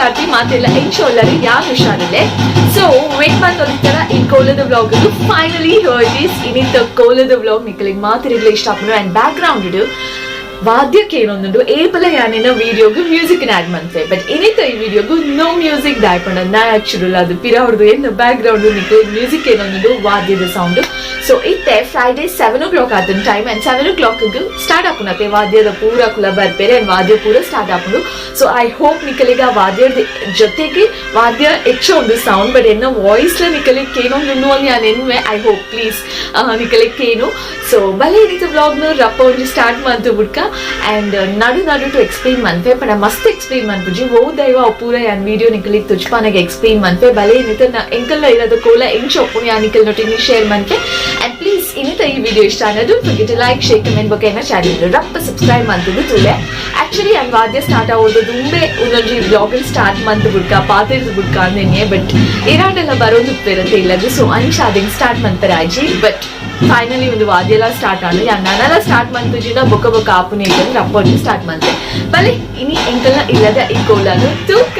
ಕಾರ್ತಿ ಮಾತೆಲ್ಲ ಎಂಚೋಲ್ಲರಿ ಯಾನ್ ಹುಷಾರಿಲ್ಲೆ. ಸೊ ವೇಟ್ ಮಂತೊಂದಿತ್ತರ ಈ ಕೋಲದ vlog. Finally here it is ಇನಿತ ಕೋಲದ ವ್ಲಾಗ್. ನಿಕಲಿಗೆ ಮಾತಿರ್ಗ್ಲ ಇಷ್ಟ ಆಪುಂಡು. And back ground ವಾದ್ಯಕ್ಕೆ ಏನೊಂದುಂಡು ಏಪಲ ಯಾನಿನ ವಿಡಿಯೋಗು ಮ್ಯೂಸಿಕ್ ಆಡ್ ಮನ್ಪೆ, ಬಟ್ ಇನಿತ ಈ ವಿಡಿಯೋಗು ನೋ ಮ್ಯೂಸಿಕ್. ದಾಯ್ಪಂಡ ನಾ ಆಕ್ಚುಲ್ ಅದು ಪಿರ ಹೊಡೆದು ಏನು ಬ್ಯಾಕ್ ಗ್ರೌಂಡ್ ನಿಕಲ್ ಮ್ಯೂಸಿಕ್ ಏನೊಂದುಂಡು ವಾದ್ಯದ ಸೌಂಡ್. ಸೊ ಇತ್ತೆ ಫ್ರೈಡೇ 7 ಓ ಕ್ಲಾಕ್ ಆತನ ಟೈಮ್ ಅಂಡ್ 7 ಓ ಕ್ಲಾಕ್ ಸ್ಟಾರ್ಟ್ ಆಪುನತೆ. ವಾದ್ಯದ ಪೂರ ಕುಲ ಬರ್ಪೇರೆ ಅಂಡ್ ವಾದ್ಯ ಪೂರ ಸ್ಟಾರ್ಟ್ ಆಪುಂಡು. So I hope ನಿಕಲಿಗೆ ಆ ವಾದ್ಯದ ಜೊತೆಗೆ ವಾದ್ಯ ಹೆಚ್ಚು ಉಂಡು ಸೌಂಡ್, ಬಟ್ ಎನ್ನ ವಾಯ್ಸ್ ನಿಕಲಿಗೆ ಕೇನೊಂದು ನಾನು ಎನ್ವೆ. I hope please ನಿಕಲಿಗೆ ಕೇನು. ಸೊ ಬಲೆ ಇನಿತ ವ್ಲಾಗ್ನ ರಪ್ಪ ಒಂಜಿ ಸ್ಟಾರ್ಟ್ ಮಂತು ಬುಡ್ಕ ಅಂಡ್ ನಡು ನಡು ಟು ಎಕ್ಸ್ಪ್ಲೈನ್ ಮನ್ಪೆ ಪಡ ಮಸ್ತ್ ಎಕ್ಸ್ಪ್ಲೈನ್ ಮನ್ಪುಜಿ. ಓ ದೈವ ಪೂರ ಯಾನ್ ವಿಡಿಯೋ ನಿಕಲಿಗೆ ತುಚ್ಪಾನಾಗ ಎಕ್ಸ್ಪ್ಲೈನ್ ಮನ್ಪೆ. ಬಲೆ ಇನಿತ ಎಂಕಲ್ನ ಇರೋದ ಕೋಲ ಎಂಚ ಒಪ್ಪುನು ಯಾನ್ ನಿಕಲ್ ನೊಟ್ಟಿನಿ ಶೇರ್ ಮನ್ಪೆ. ಅಂಡ್ ಪ್ಲೀಸ್ ಇನ್ನಿತ ಈ ವಿಡಿಯೋ ಇಷ್ಟ ಆನ don't forget to like, share, comment ಬೊಕ ಎನ್ನ ಚಾನಲ್ ರಪ್ಪ ಸಬ್ಸ್ಕ್ರೈಬ್ ಮಂತುದು ತೂಲೆ. ಆಕ್ಚುಲಿ ಯಾನ್ ವಾದ್ಯ ಸ್ಟಾರ್ಟ್ ಆಗೋದು ದುಂಬೆ ಒಂದೊಂಜಿ ವ್ಲಾಗ್ ಸ್ಟಾರ್ಟ್ ಮಂತ್ ಬುಡ್ಕ ಪಾತೆರ್ದು ಬುಡ್ಕ ಅಂದೆನೆ, ಬಟ್ ಏರಾಂಡೆಲ್ಲ ಬರೋದು ಇರುತ್ತೆ ಇಲ್ಲದು. ಸೊ ಅಂಚಾದಿಂಗ್ ಸ್ಟಾರ್ಟ್ ಮನ್ಪರಾಜಿ. ಬಟ್ ಫೈನಲಿ ಒಂದು ವಾದ್ಯ ಎಲ್ಲ ಸ್ಟಾರ್ಟ್ ಆಂಡ್ ಯಾನ್ ನನಲ ಸ್ಟಾರ್ಟ್ ಮಂತುಜಿನ ಬೊಕ ಬೊಕ ಆಪುನೆ ಇದ್ದಂದ್ರೆ ರಪ್ಪ ಸ್ಟಾರ್ಟ್ ಮಂತೆ. ಬಲೆ ಇನಿ ಎಂಕಲ್ನ ಇಲ್ಲದ ಈ ಕೋಲನು ತೂಕ.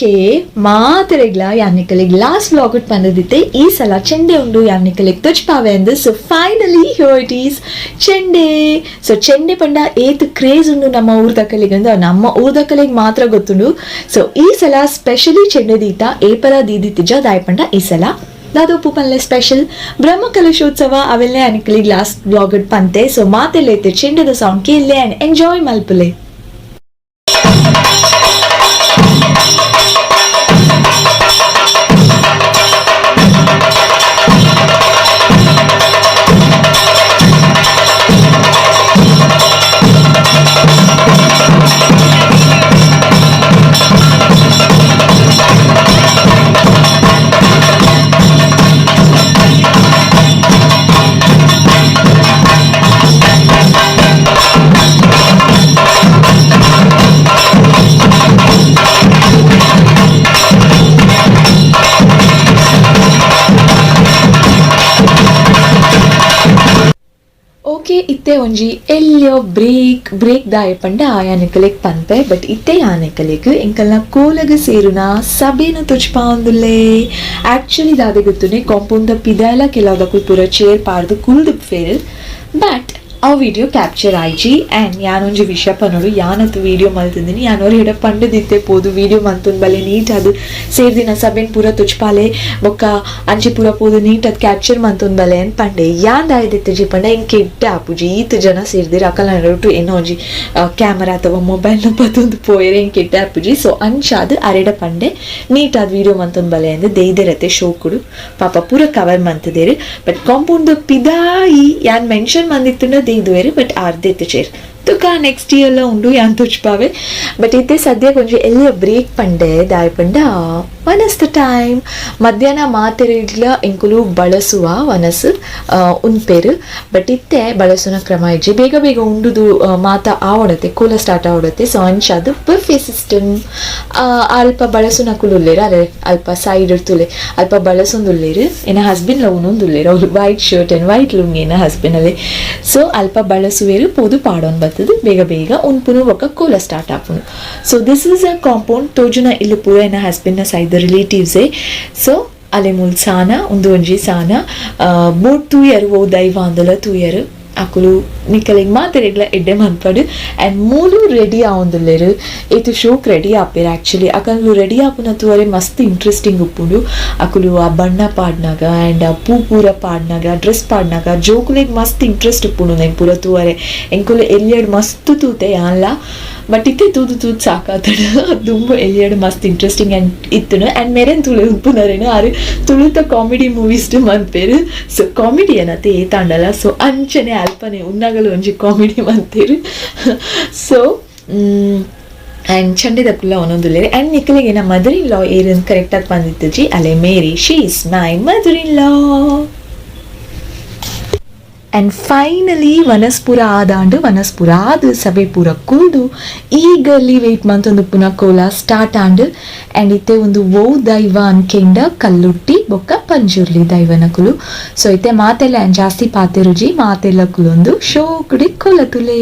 ಓಕೆ ಮಾತೆರೆಗ್ಲ ಯಾನಿಕಲಿಗ್ ಲಾಸ್ಟ್ ವ್ಲಾಗ್ it ಬಂದಿದ್ದೆ ಈ ಸಲ ಚೆಂಡೆ ಉಂಡು ಯಾನಿಕಲಿಗ್ ತುಚ್ಪಾವೆ ಅಂದು. So finally here it is ಚೆಂಡೆ. ಸೊ ಚೆಂಡೆ ಪಂಡ ಏತ್ ಕ್ರೇಜ್ ಉಂಡು ನಮ್ಮ ಊರ್ದಕಲಿಗೆ ಅಂದು ನಮ್ಮ ಊರ್ದಕಲಿಗ್ ಮಾತ್ರ ಗೊತ್ತುಂಡು. ಸೊ ಈ ಸಲ ಸ್ಪೆಷಲಿ ಚೆಂಡೆ ದೀತ ಏಪಲ ದೀದಿತ್ತಿಜ ದಾಯ ಪಂಡ ಈ ಸಲ ದಾದೋಪು ಪನ್ಲೆ ಸ್ಪೆಷಲ್ ಬ್ರಹ್ಮ ಕಲಶೋತ್ಸವ ಅವೆಲ್ಲೇ ಅನಿಕಲಿಗ್ ಲಾಸ್ಟ್ ವ್ಲಾಗ್ it ಪಂತೆ. ಸೊ ಮಾತೆಲ್ಲೈತೆ ಚೆಂಡೆದ ಸಾಂಗ್ ಕೇಳ್ಲೆ ಅಂಡ್ ಎಂಜಾಯ್ ಮಲ್ಪುಲೆ. ಓಕೆ ಇತ್ತೆ ಒಂಜಿ ಎಲ್ಯೋ ಬ್ರೇಕ್ ಬ್ರೇಕ್ ದಾಯ ಪಂಡ ಯಾನಿಕಲೆಗ್ ಪನ್ಪೆ. ಬಟ್ ಇತ್ತೆ ಯಾನಿಕಲೆಗ್ ಎಂಕಲ್ನ ಕೋಲಗ ಸೇರುನ ಸಭೆನು ತುಚ್ಪಾವೊಂದುಲ್ಲೆ. ಆಕ್ಚುಲಿ ದಾದೆ ಗೊತ್ತುನೆ ಕಾಂಪೌಂಡ್ ದ ಪಿದಾಯಲ ಕೆಲವುದಕುಲು ಪೂರ ಚೇರ್ ಪಾಡ್ದು ಕುಲ್ದು ಫೇರ್. ಬಟ್ ಆ ವಿಡಿಯೋ ಕ್ಯಾಪ್ಚರ್ ಆಯ್ಜಿ. ಆ್ಯಂಡ್ ಯಾನೊಂಜಿ ವಿಷಯ ಪನೋಡು ಯಾನತ್ತು ವಿಡಿಯೋ ಮಲ್ತಿದ್ದೀನಿ ಯಾನೋರು ಹಿಡ ಪಂಡದಿತ್ತೆ ಪೋದು ವಿಡಿಯೋ ಮಲ್ತೊಂದು ಬಲೆ ನೀಟ್ ಅದು ಸೇರ್ದಿನ ಸಭೆನ್ ಪೂರ ತುಚ್ಪಾಲೆ ಬೊಕ್ಕ ಅಂಚಿ ಪೂರ ಪೋದು ನೀಟ್ ಅದು ಕ್ಯಾಪ್ಚರ್ ಮಲ್ತೊಂದು ಬಲೆ ಅಂತ ಪಂಡೆ. ಯಾನ್ ದಾಯದಿತ್ತೆ ಜಿ ಪಂಡ ಎಂಕ್ ಎಡ್ಡೆ ಆಪುಜಿ ಈತ್ ಜನ ಸೇರ್ದಿರ ಅಕಲ್ನ ನಡುಟು ಏನೋ ಒಂಜಿ ಕ್ಯಾಮರಾ ಅಥವಾ ಮೊಬೈಲ್ನ ಪತ್ತೊಂದು ಪೋಯೆರೆ ಎಂಕ್ ಎಡ್ಡೆ ಆಪುಜಿ. ಸೊ ಅಂಚಾದ್ ಅರೆಡ ಪಂಡೆ ನೀಟಾದ ವಿಡಿಯೋ ಮಂತೊಂದು ಬಲೆ ಅಂದ್ ದೇಯ್ದೆರತೆ ಶೋಕುಡು ಪಾಪ ಪೂರ ಕವರ್ ಮಂತದೇರು. ಬಟ್ ಕಾಂಪೌಂಡ್ ಪಿದಾಯಿ ಯಾನ್ ಮೆನ್ಷನ್ ಮಂದಿತ್ತುಂಡ ದೇಯ್ದುವೆರ್ ಬಟ್ ಅರ್ಧೆತ್ತು ಚೇರ್ ತುಕ ನೆಕ್ಸ್ಟ್ ಇಯರ್ಲ ಉಂಡು ಯಾನ್ ತುಚ್ಪಾವೆ. ಬಟ್ ಇತ್ತೆ ಸದ್ಯ ಕೊಂಚ ಎಲ್ಲಿಯ ಬ್ರೇಕ್ ಪಂಡೆ ದಾಯ ಪಂಡ ವನಸ್ದ ಟೈಮ್ ಮಧ್ಯಾಹ್ನ ಮಾತೆರೆಗ್ಲ ಎಂಕುಲು ಬಳಸುವ ವನಸ್ ಉನ್ಪೇರು. ಬಟ್ ಇತ್ತೆ ಬಳಸುನ ಕ್ರಮ ಇಜ್ಜಿ ಬೇಗ ಬೇಗ ಉಂಡುದು ಮಾತ ಆವಡತೆ ಕೋಲ ಸ್ಟಾರ್ಟ್ ಆವಡತೆ. ಸೊ ಅಂಚಾದ್ ಬಫೆ ಸಿಸ್ಟಮ್ ಅಲ್ಪ ಬಳಸುನಕುಲು ಉಲ್ಲೇರು ಅರೆ ಅಲ್ಪ ಸೈಡ್ ತುಲೆ ಅಲ್ಪ ಬಳಸೊಂದುಲ್ಲೇರು. ಎನ್ನ ಹಸ್ಬೆಂಡ್ ಲವ್ನೊಂದುಲ್ಲೇರು ಅವ್ರು ವೈಟ್ ಶರ್ಟ್ ಅಂಡ್ ವೈಟ್ ಲುಂಗಿ ಎನ್ನ ಹಸ್ಬೆಂಡ್ ಅಲ್ಲಿ. ಸೊ ಅಲ್ಪ ಬಳಸುವೇರು ಪೋದು ಪಾಡೊಂದು ಬರ್ತದೆ ಬೇಗ ಬೇಗ ಉನ್ಪುನು ಬೊಕ್ಕ ಕೋಲ ಸ್ಟಾರ್ಟ್ ಆಪುನು. So this is a compound ತೋಜುನ ಇಲ್ಲಿ ಪೂರ ಎನ್ನ ಹಸ್ಬೆಂಡ್ನ ಸೈಡ್ ರಿಲೇಟಿವ್ಸೇ. ಸೊ ಅಲೆ ಮೂಲ್ ಸಾನ ಉಂದು ಒಂಜಿ ಸಾನ ಬೋಟ್ ತೂಯರು ಓ ದೈವ ಅಂದಲ ತೂಯರು ಅಕುಲು ನಿಕಲೆಗ್ ಮಾತೆರೆಗ್ಲ ಎಡ್ಡೆ ಮನ್ಪಡು. ಆ್ಯಂಡ್ ಮೂಲು ರೆಡಿ ಆವೊಂದುಲ್ಲೆರ್ ಏತ್ ಶೋಕ್ ರೆಡಿ ಆಪೆರ್. ಆ್ಯಕ್ಚುಲಿ ಅಕುಲು ರೆಡಿ ಆಪುನ ತೂವರೆ ಮಸ್ತ್ ಇಂಟ್ರೆಸ್ಟಿಂಗ್ ಉಪ್ಪುಂಡು. ಅಕುಲು ಆ ಬಣ್ಣ ಪಾಡ್ನಾಗ ಆ್ಯಂಡ್ ಆ ಪೂ ಪೂರ ಪಾಡ್ನಾಗ ಡ್ರೆಸ್ ಪಾಡ್ನಾಗ ಜೋಕುಲೆಗ್ ಮಸ್ತ್ ಇಂಟ್ರೆಸ್ಟ್ ಉಪ್ಪುಂಡು ನೆನ್ ಪೂರ ತೂವರೆ. ಎಂಕುಲು ಎಲ್ಯಡ್ ಮಸ್ತ್ ತೂತೆ ಯಾನ್ಲ ಬಟ್ ಇತ್ತೆ ತೂದು ತೂದು ಸಾಕಾತಡ ದುಂಬು ಎಲ್ಯಡ್ ಮಸ್ತ್ ಇಂಟ್ರೆಸ್ಟಿಂಗ್ ಆ್ಯಂಡ್ ಇತ್ತುನು. ಆ್ಯಂಡ್ ಮೆರೆನ್ ತುಳು ಉಪ್ಪುನರೇನು ಆರು ತುಳುತ ಕಾಮಿಡಿ ಮೂವೀಸ್ ಮನ್ಪೇರು. ಸೊ ಕಾಮಿಡಿ ಏನತ್ತೆ ಏತಾಂಡಲ ಸೊ ಅಂಚನೆ ಅಲ್ಪನೆ ಉನ್ನಗಲು ಒಂಜಿ ಕಾಮಿಡಿ ಮಂತೇರು. ಸೊ ಆ್ಯಂಡ್ ಚಂಡಿದಕ್ಕುಲ್ಲ ಒಂದೊಂದುಲ್ಲೇರು. ಆ್ಯಂಡ್ ನಿಕಲಿಗೆ ನಮ್ಮ ಮದರ್ ಇನ್ ಲಾ ಏರನ್ ಕರೆಕ್ಟಾಗಿ ಬಂದಿತ್ತುಜಿ ಅಲೆ Mary she is my mother in law. And finally ವನಸ್ಪುರ ಆದಾಂಡು ವನಸ್ಪುರ ಆದು ಸಭೆ ಪೂರ ಕುಲ್ದು ಈಗಲ್ಲಿ ವೆಯ್ಟ್ ಮಂತೊಂದು ಪುನಃ ಕೋಲ ಸ್ಟಾರ್ಟ್ ಆಂಡ್. ಆ್ಯಂಡ್ ಇತ್ತೆ ಒಂದು ಓ ದೈವ ಅನ್ಕೆಂಡ ಕಲ್ಲುಟ್ಟಿ ಬೊಕ್ಕ ಪಂಜುರ್ಲಿ ದೈವನಕುಲು. ಸೊ ಇತ್ತೆ ಮಾತೆಲ್ಲ ಜಾಸ್ತಿ ಪಾತೆರುಜಿ ಮಾತೆಲ್ಲ ಕುಲೊಂದು ಶೋಕುಡಿ ಕೋಲ ತುಲೆ.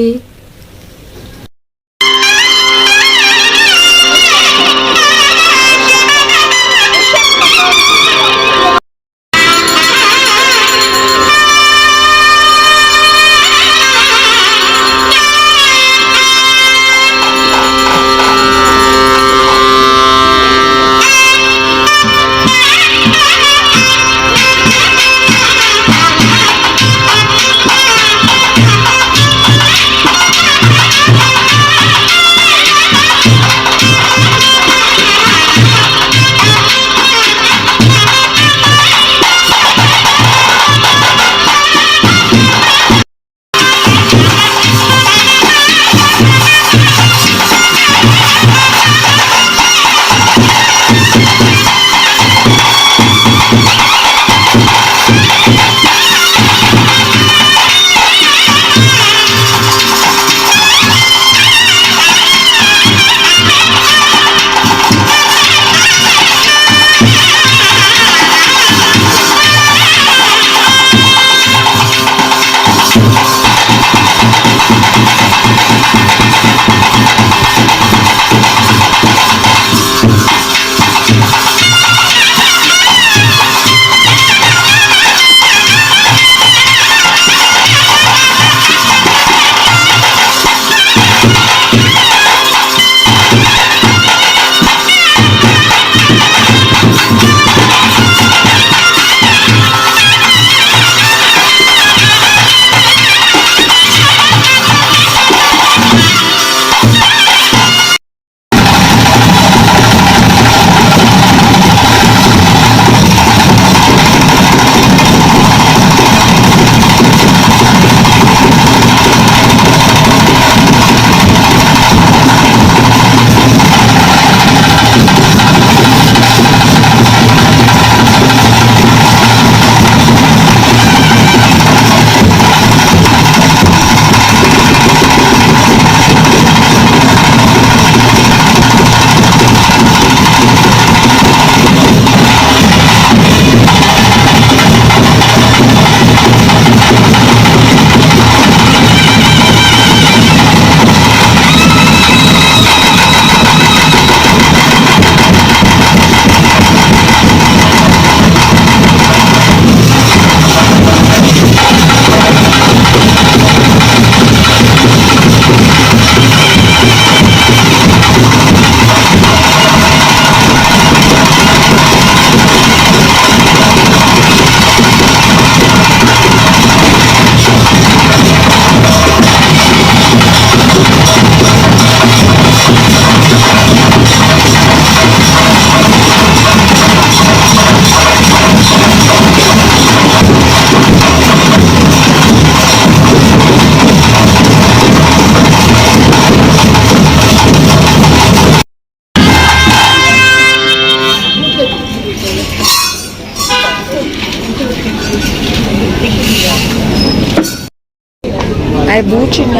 I ಬೂಚಿನ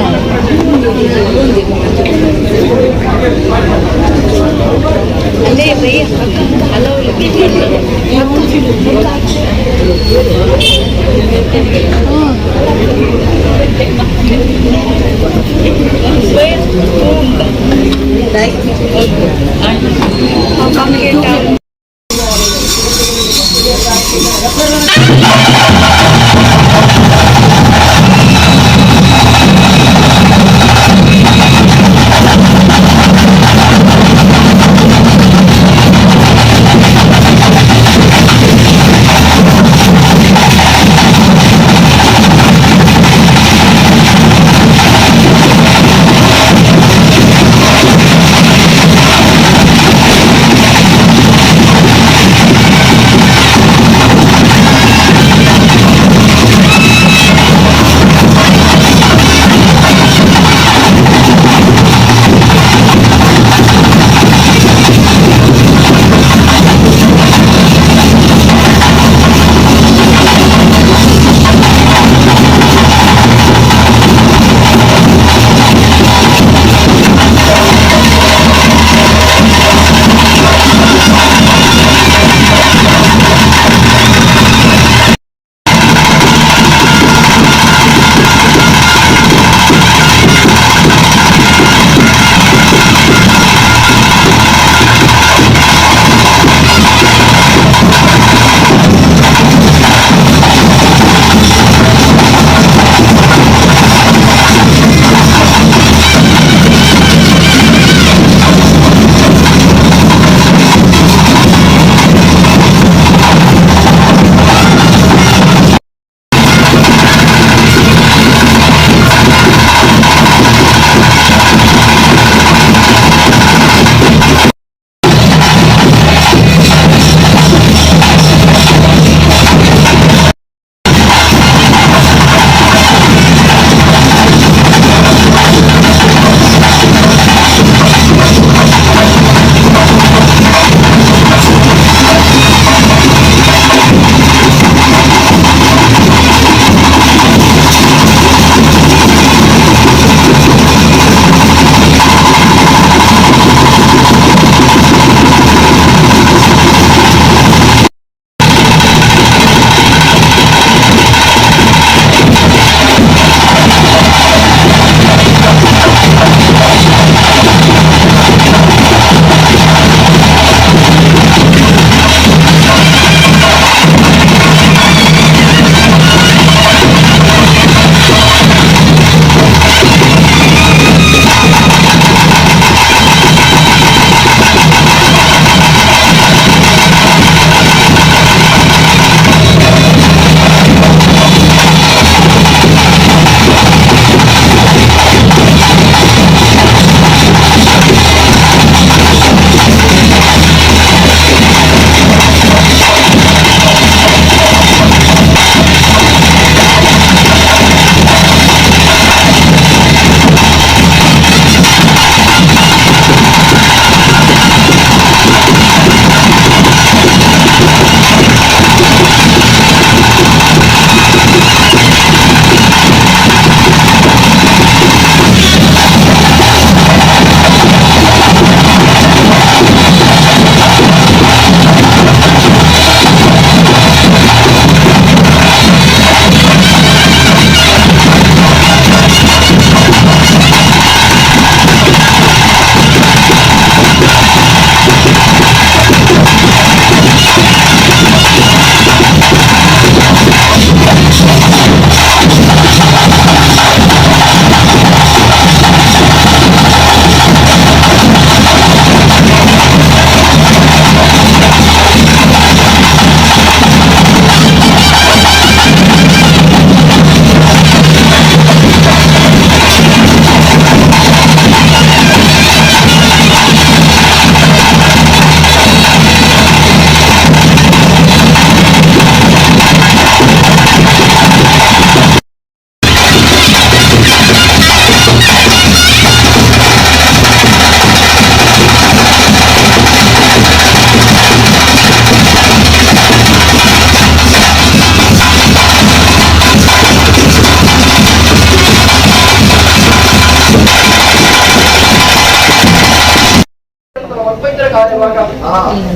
ಬರುವಾಗ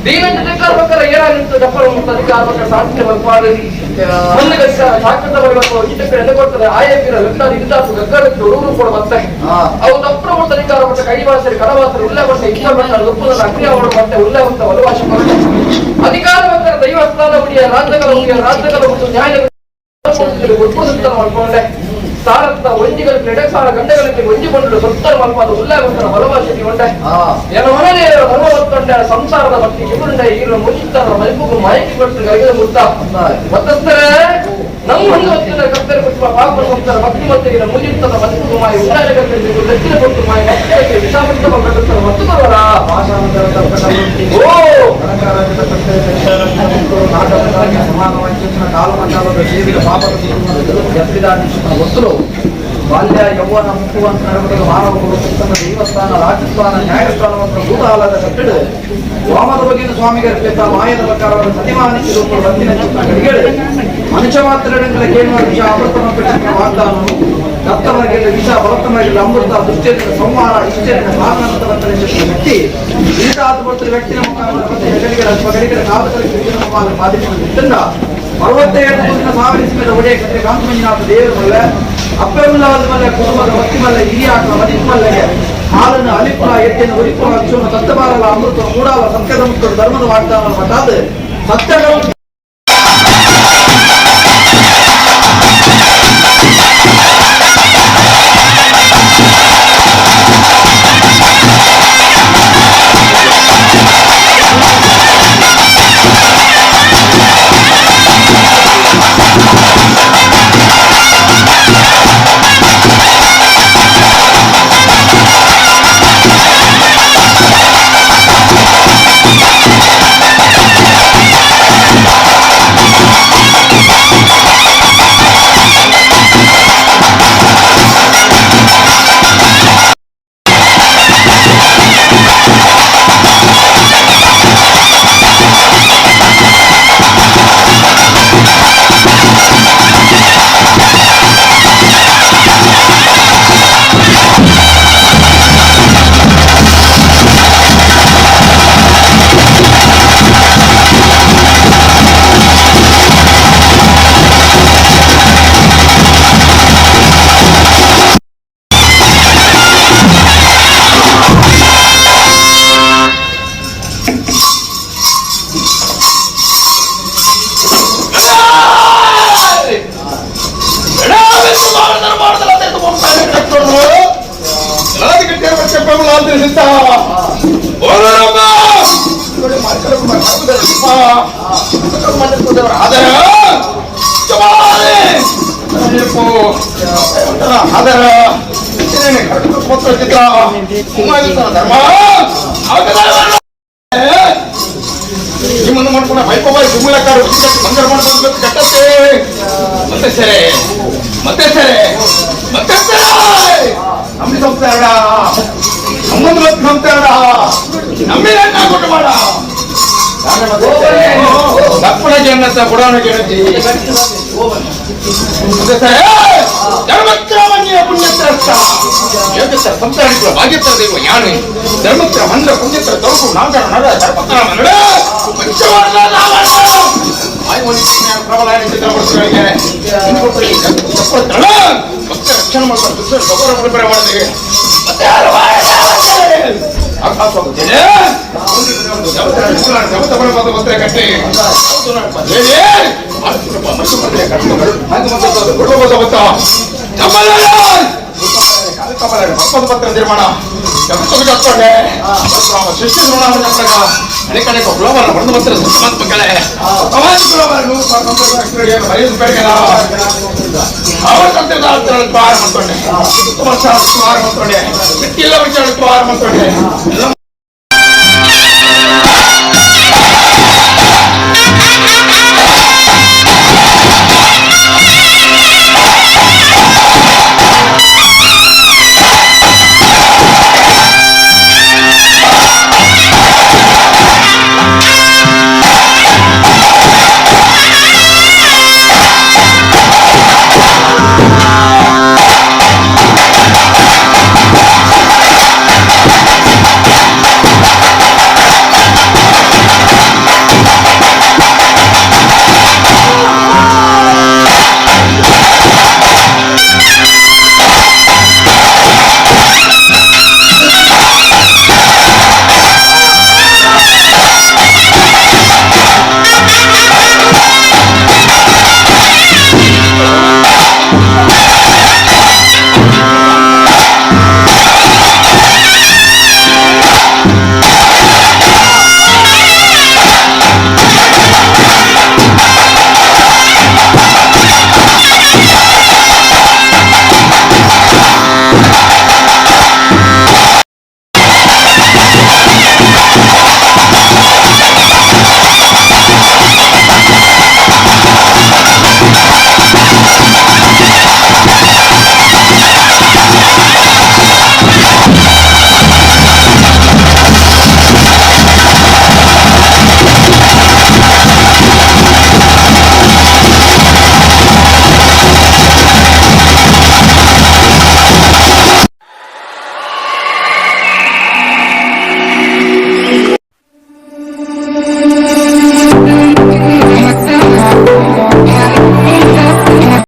ದೀನಂದ ಏನಾಗಿತ್ತು ದಪ್ಪರ ಮುತ್ತ ಅಧಿಕಾರ ಸಾಹಿತ್ಯ ಮಲ್ಪಾಡು ಒಂದು ಗಂಟೆ ಸಾಕೃತ ಬರಬೇಕು ಇದಕ್ಕೆ ಎದೆ ಕೊಡ್ತಾರೆ ಆಯಪಿರ ಲುಟ್ಟಾದ ಇಂದಾಸು ಗಗ್ಗರಕ್ಕೆ ಉರುರು ಕೂಡ ಮತ್ತೆ ಅವು ದಪ್ಪರ ಮುತ್ತ ಅಧಿಕಾರ ಕೊಟ್ಟ ಕೈವಾಸರಿ ಕಡವಾಸರಿ ಉಲ್ಲೆ ಬಟ್ಟೆ ಇಷ್ಟ ಬಟ್ಟ ಲುಪ್ಪದ ಅಗ್ನಿ ಅವರು ಮತ್ತೆ ಉಲ್ಲೆ ಹೊತ್ತ ವಲವಾಸ ಅಧಿಕಾರ ಬಂದರೆ ದೈವಸ್ಥಾನ ಉಡಿಯ ರಾಜ್ಯಗಳ ಉಡಿಯ ರಾಜ್ಯಗಳ ಮತ್ತು ನ್ಯಾಯ ಮಾಡ್ಕೊಂಡೆ ಸಾರತ್ತ ಒಂಜಿಗಳಿಗೆ ಎಡೆ ಸಾರ ಗಂಟೆಗಳಿಗೆ ಒಂಜಿ ಬಂಡು ಸೊತ್ತರ ಮಲ್ಪಾದ ಉಲ್ಲೆ ಬಂದರ ಬಲವಾಸತಿ ಉಂಡೆ ಎನ ಮನದೇ ಧರ್ಮ ಹೊತ್ತೊಂಡೆ ಸಂಸಾರದ ಭಕ್ತಿ ಕಿರುಂಡೆ ಈರು ಮುಜಿತ್ತರ ಮೈಪುಗು ಮಾಯಕಿ ಕೊಟ್ಟು ಗೈದ ಮುತ್ತ ಮತ್ತಸ್ಥರೇ ನಮ್ಮ ಒಂದು ಹೊತ್ತಿನ ಕರ್ತರು ಕೊಟ್ಟು ಪಾಪ ಹೋಗ್ತಾರೆ ಭಕ್ತಿ ಮತ್ತೆ ಇರ ಮುಜಿತ್ತದ ಮೈಪುಗು ಮಾಯ ಉಂಡಾಯ ಕರ್ತರು ಲಚ್ಚಿನ ಕೊಟ್ಟು ಮಾಯ ಮತ್ತೆ ವಿಷಾಮೃತ ಕಟ್ಟುತ್ತಾರೆ ಮತ್ತು ಬರೋಣ ಓ వస్తులు బాల్య యౌవన ముక్కువంత నడవడిక మానవ కుటుంబ ದೇವಸ್ಥಾನ ರಾಜಸ್ಥಾನ ನ್ಯಾಯಸ್ಥಾನ ಮತ್ತು ಭೂತಾಲದ ಕಟ್ಟಡ ವಾಮದ ಬಗೆಯ ಸ್ವಾಮಿಗರ ಪೇತ ಮಾಯದ ಪ್ರಕಾರವಾದ ಸತಿಮಾನಿ ರೂಪ ಬಂದಿನ ಚಿತ್ರ ಗಡಿಗಳು ಮನುಷ್ಯ ಮಾತ್ರ ಕೇಳುವ ವಿಷ ಅಮೃತನ ಪೆಟ್ಟಿನ ವಾಗ್ದಾನವು ದತ್ತವರ್ಗದ ವಿಷ ಬಲತ್ತಮರ್ಗದ ಅಮೃತ ದುಷ್ಟರಿನ ಸಂಹಾರ ಇಷ್ಟರಿನ ಕಾರಣಾಂತರಂತರ ವ್ಯಕ್ತಿ ಈಟಾದ ವ್ಯಕ್ತಿನ ಮುಖಾಂತರ ಮತ್ತೆ ಹೆಗಲಿಗಳ ಗಡಿಗಳ ಕಾಲದಲ್ಲಿ ಬಾಧಿಸಿದ 67 ಸಾವಿರ ಒಡೆಯ ಕಥೆ ಕಾಂತಮಂಜುನಾಥ ದೇವರು ಮಲ್ಲ ಅಪ್ಪೆಲ್ಲವಾದ ಮಲ್ಲ ಕುಟುಂಬದ ಭಕ್ತಿ ಮಲ್ಲ ಹಿರಿಯಾಟ ಮದಿಪು ಮಲ್ಲಗೆ ಹಾಲನ್ನು ಅಲಿಪುರ ಎಟ್ಟೆಯನ್ನು ಒಲಿಪುರ ವಿಶ್ವನ ಸತ್ತಬಾರಲ ಅಮೃತ ಮೂಡಾಲ ಸತ್ಯದ ಮುಕ್ತರು ಧರ್ಮದ ವಾಗ್ದಾನ ಮಟ್ಟಾದ ಸತ್ಯಗಳು ನಿಮ್ಮನ್ನು ಮಾಡ್ಕೊಂಡ ಬೈಕೋಬಾಯಿ ಗುಮ್ಮಲಕ್ಕಾರು ಬಂಗಾರ ಮಾಡ್ಕೊಂಡು ಕಟ್ಟತ್ತೆ ಮತ್ತೆ ಸರಿ ಮತ್ತೆ ಸರಿ ಮತ್ತೆ ಸರಿ ನಮ್ಮಿ ಸಂಸ್ಥೆ ನಮ್ಮೊಂದು ಮತ್ತೆ ಸಂಸ್ಥೆ ನಮ್ಮಿನ ಕೊಟ್ಟು ಮಾಡ ತಪ್ಪಣಗೆ ಎನ್ನತ್ತ ಬುಡಾಣಗೆ ಎನ್ನತ್ತಿ ಧರ್ಮತ್ರ ಪುಣ್ಯತ್ರ ಯೋಗ್ಯತ್ರ ಸಂಸಾರಿಗಳ ಭಾಗ್ಯತ್ರ ದೈವ ಯಾನೆ ಧರ್ಮತ್ರ ಮಂದ್ರ ಪುಣ್ಯತ್ರ ತೊಡಗು ನಾಗರ ನರ ಧರ್ಮತ್ರ ನಡ ಭಕ್ತ ರಕ್ಷಣೆ ಮಾಡ್ತಾರೆ ದುಷ್ಟರು ಸಗೋರ ಮಾಡ್ತಾರೆ ಮತ್ತೆ ಯಾರು ನಿರ್ಮಾಣ ಮಾಡ್ಕೊಂಡೆ